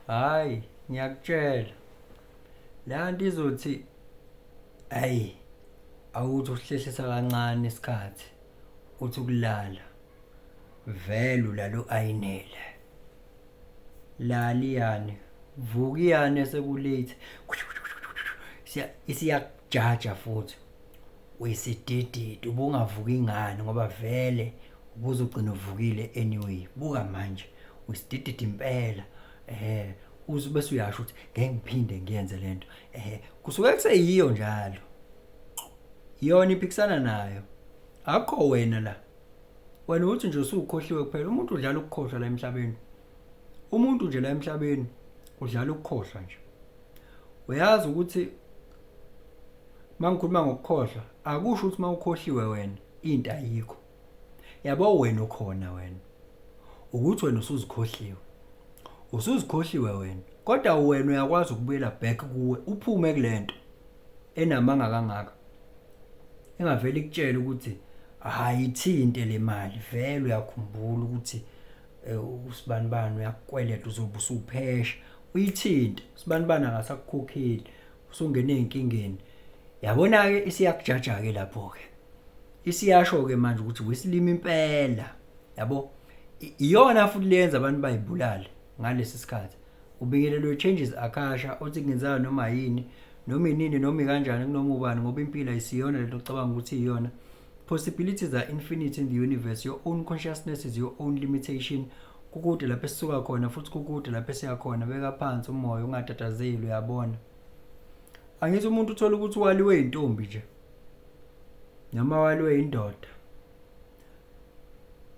Hayi, ngiyakutshela, le nto izothi, ayi, awuthi ukuhlehlisa kancane isikhathi, uthi ukulala, vele ulala u-ayinele. Laliyane, vuka iyane seku-late, isiyakujaja futhi. Uyisidididi, ubungavuki ngani ngoba vele ubuzogcina uvukile anyway. Buka manje, uyisidididi impela. Uze bese uyasho ukuthi ngeke ngiphinde ngiyenze lento. Kusuke kuseyiyo njalo. Iyona iphikisana nayo. Akukho wena la. Wena uthi nje usukhohliwe kuphela. Umuntu udlala ukukhohlwa la emhlabeni. Umuntu nje la emhlabeni udlala ukukhohlwa nje. Uyazi ukuthi mangikhuluma ngokukhohlwa, akusho ukuthi mawukhohliwe wena into ayikho. Yabo, wena ukhona wena. Ukuthi wena usuzikhohliwe. Usuzikhohliwe wena. Kodwa wena uyakwazi ukubuyela back kuwe, uphume kulento enamanga kangaka. Engavele ikutshela ukuthi hayi, ithinte le mali, vele uyakhumbula ukuthi usibanibani uyakukweleta, uzobe usuphesha. Uyithinte, usibanibani akasakukhokheli, usungena ey'nkingeni. Yabona-ke, isiyakujaja-ke lapho-ke. Isiyasho-ke manje ukuthi wesilima impela. Yabo? Iyona futhi leyenza abantu bayibulale ngalesi sikhathi. Ubingelelwe changes akasha othi kungenzeka noma yini, noma inini, noma kanjani, kunoma ubani, ngoba impilo ayisiyona lento ocabanga ukuthi iyona. Possibilities are infinite in the universe. Your own consciousness is your own limitation. Kukude lapho esisuka khona futhi kukude lapho esiya khona. Beka phansi umoya, ungatatazeli, uyabona. Angithi umuntu uthola ukuthi waliwe intombi nje noma waliwe indoda,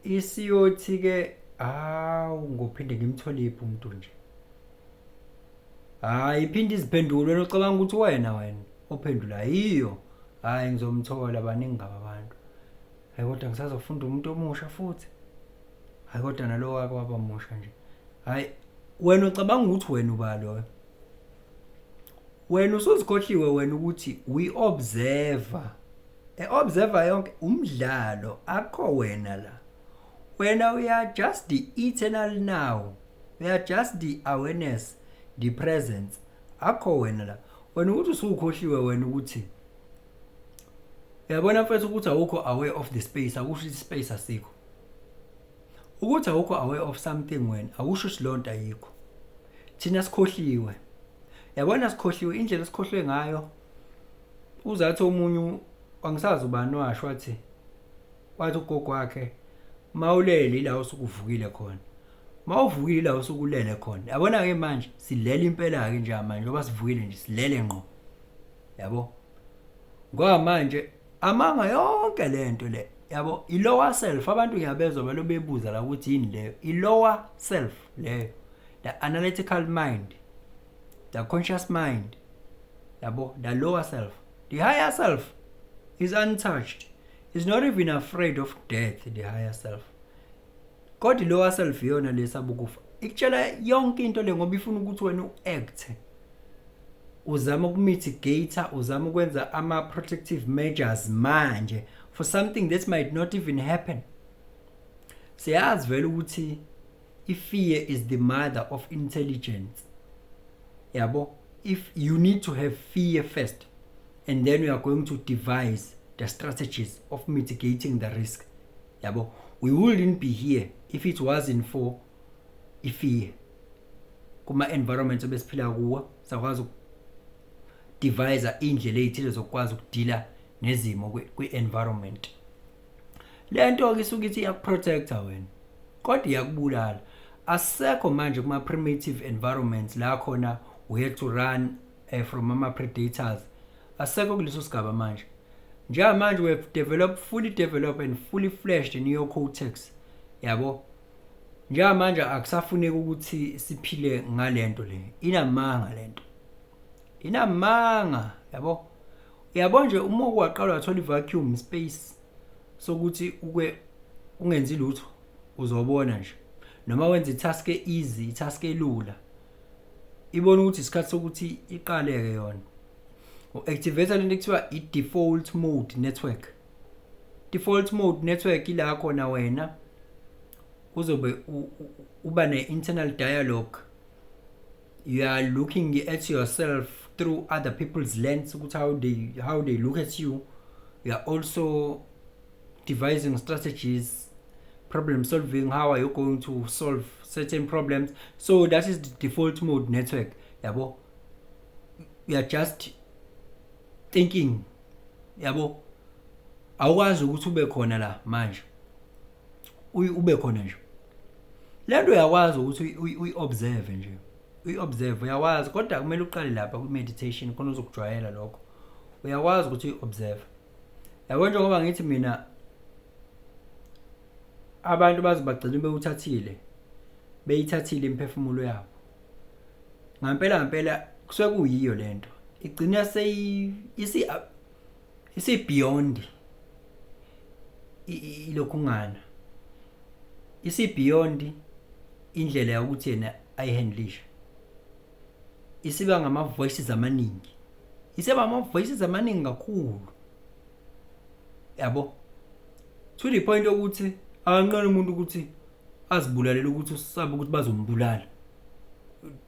isiyothi ke, "Hawu, ngophinde ngimtholiphi umuntu nje?" Hayi, iphinde iziphendule. Wena ucabanga ukuthi wena ophendula yiyo. Hayi, ngizomthola, baningi ngaba abantu. Hayi, kodwa ngisazofunda umuntu omusha futhi. Hayi, kodwa nalo wake waba musha nje. Hayi, wena ucabanga ukuthi wena uba loyo. Wena usuzikhohliwe wena ukuthi we observer, e-observer yonke umdlalo, akho wena la. Wena we are just the eternal now, we are just the awareness, the presence, akho wena la. Wena ukuthi usukhohliwe wena ukuthi, uyabona mfethu, ukuthi awukho aware of the space akusho ukuthi space asikho. Ukuthi awukho aware of something wena akusho ukuthi lonto ayikho. Thina sikhohliwe, yabona, sikhohliwe. Indlela esikhohlwe ngayo, uzathi omunye, angisazi ubani, washo wathi ugogo wakhe, mawulele ila usukuvukile khona, mawuvukile ila usukulele khona. Yabona ke manje silele impela ke nje manje, ngoba sivukile nje, silele ngqo, yabo, ngoba manje amanga yonke lento le, yabo, i-lower self. Abantu ngiyabezwa balo bebuza la ukuthi yini leyo i-lower self leyo, the analytical mind, the conscious mind, yabo, the lower self. The higher self is untouched, is not even afraid of death, the higher self. Kodwa i-lower self iyona lesaba ukufa, ikutshela yonke into le ngoba ifuna ukuthi wena u-act, uzama ukumitigate, uzama ukwenza ama-protective measures manje for something that might not even happen. Siyazi vele ukuthi i-fear is the mother of intelligence, yabo. If you need to have fear first and then we are going to devise the strategies of mitigating the risk, yabo. We wouldn't be here if it wasn't for i-fear. Kuma-environments ebesiphila kuwo, sakwazi ukudevise indlela ey'thile zokukwazi ukudila nezimo kwi-environment. Le nto-ke isuke ithi iyakuprotecta wena kodwa iyakubulala. Asisekho manje kuma-primitive environments la khona we had to run from ama-predators. Asisekho kuleso sigaba manje. Njengamanje we have developed, fully developed and fully fleshed neocortex, yabo. Njengamanje akusafuneki ukuthi siphile ngalento le inamanga. Lento inamanga, yabo. Uyabo nje, uma waqala wathola i-vacuum space sokuthi uke ungenzi lutho, uzobona nje noma wenza i-task easy, i-task elula, ibona ukuthi isikhathi sokuthi iqaleke yona, u-activate lento ekuthiwa i-default mode network. Default mode network ila khona wena uzobe uba ne-internal dialogue. You are looking at yourself through other people's lens, ukuthi how they look at you. You are also devising strategies, problem solving, how are you going to solve certain problems. So that is the default mode network, yabo. You are just thinking, yabo. Awukwazi ukuthi ube khona la manje, ube khona nje. Lento uyakwazi ukuthi uyi-observe nje, uyi-observe, uyakwazi, kodwa kumele uqale lapha kwi-meditation khona uzokujwayela lokho. Uyakwazi ukuthi uyi-observe, yabo. Njengoba ngithi mina, abantu baze bagcine bewuthathile, beyithathile imiphefumulo yabo ngampela ngempela. Kusuke kuyiyo lento, igcina seyi isi beyond ilokhungana, isi beyond indlela yokuthi yena ayihandlishe. Isiba ngama voices amaningi, isiba ama voices amaningi kakhulu, yabo, to the point yokuthi akanqena umuntu ukuthi azibulalela, ukuthi usaba ukuthi bazombulala.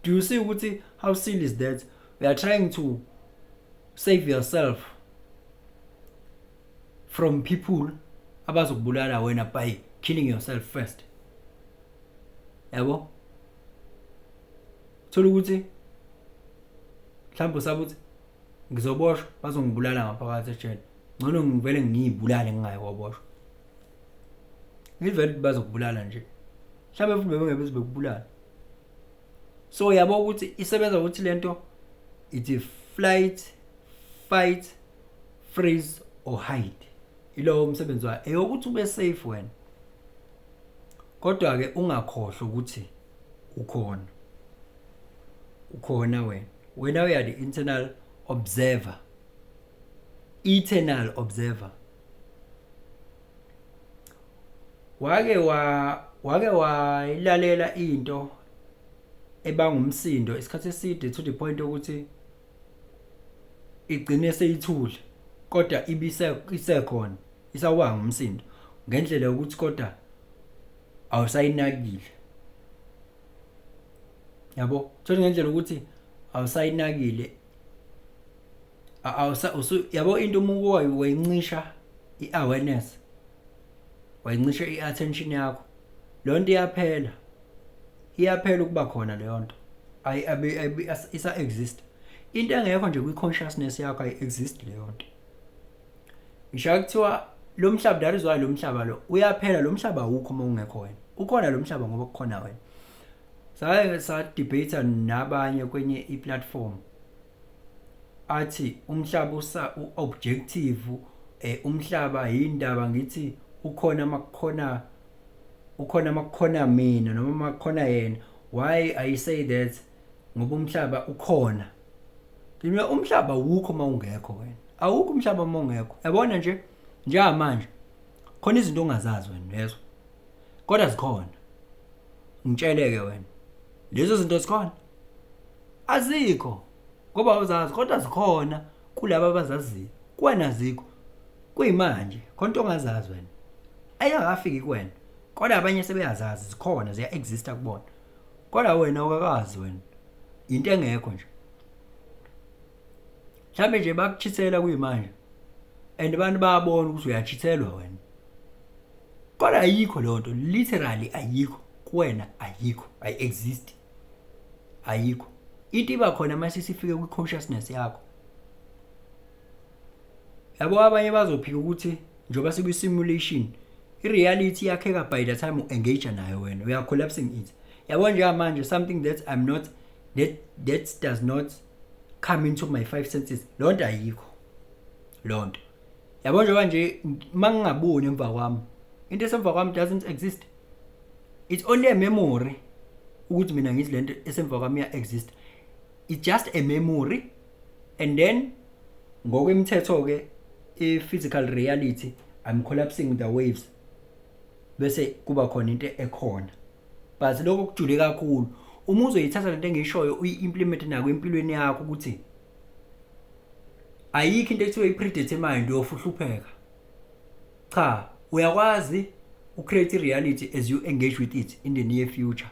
Do you see ukuthi how silly is that? We are trying to save yourself from people abazokubulala wena by killing yourself first, yabo. Thola ukuthi mhlawumbe usaba ukuthi ngizoboshwa, bazongibulala ngaphakathi ejele, ngcono ngivele ngiyibulale ngingayi koboshwa. Ngivele bazokubulala nje, mhlawumbe futhi bebengeke bekubulala. So yabo ukuthi isebenza ukuthi lento ithi flight, fight, freeze or hide. Ilowo umsebenzi wayo, eyokuthi ube safe wena, kodwa ke ungakhohlwa ukuthi ukhona, ukhona wena. Wena uya the internal observer, eternal observer. Wake wayilalela into ebanga umsindo isikhathi eside to the point yokuthi igcine seyithule, kodwa ibise isekhona, isawanga umsindo ngendlela yokuthi kodwa awusayinakile, yabo. Thola ngendlela ukuthi awusayinakile, awusa usu, yabo, into uma wayincisha i-awareness, wayincisha i-attention yakho, leyo nto iyaphela, iyaphela ukuba khona leyo nto. Ayi isa exist into engekho nje kwi-consciousness yakho, ayi-exist leyo nto. Ngisho kuthiwa lo mhlaba, that is why lo mhlaba lo uyaphela. Lo mhlaba awukho uma ungekho wena. Ukhona lo mhlaba ngoba kukhona wena. Sake sa-debate nabanye kwenye i-platform, athi umhlaba usa objective, umhlaba yindaba ngithi ukhona makukhona, ukhona makukhona mina noma makukhona yena. Why I say that? Ngoba umhlaba ukhona. Mina, umhlaba awukho uma ungekho wena, awukho umhlaba uma ungekho. Yabona nje, njengamanje khona izinto ongazazi wena lezo, kodwa zikhona. Ngitsheleke wena, lezo zinto zikhona? Azikho, ngoba awuzazi, kodwa zikhona kulabo abazaziyo. Kuwena azikho. Kuyimanje khona into ongazazi wena, ayingakafiki kuwena, kodwa abanye sebeyazazi, zikhona, ziya-exista kubona, kodwa wena awukakazi. Wena into engekho nje, mhlambe nje bakuchithela kuyimanje and abantu bayabona ukuthi uyachithelwa wena, kodwa ayikho leyo nto, literally ayikho kuwena, ayikho, ayi-exist, ayikho. Into iba khona mase sifike kwi-consciousness yakho, yabo. Abanye bazophika ukuthi njengoba sikwi-simulation, i-reality yakheka by the time u-engage nayo wena, we are collapsing it, yabo. Njengamanje, something that I'm not that that does not come into my five senses, leyo nto ayikho leyo nto, yabo. Njengoba nje mangingaboni emva kwami, into esemva kwami doesn't exist. It's only a memory ukuthi mina ngithi lento esemva kwami iya exist. It's just a memory. And then ngokwemithetho ke i-physical reality, I'm collapsing the waves, bese kuba khona into ekhona. But lokho kujule kakhulu. Uma uzoyithatha lento engiyishoyo, uyi-implement nako empilweni yakho, ukuthi ayikho into ekuthiwa i-predetermined, uyofuhlupheka. Cha, uyakwazi ucreate reality as you engage with it in the near future.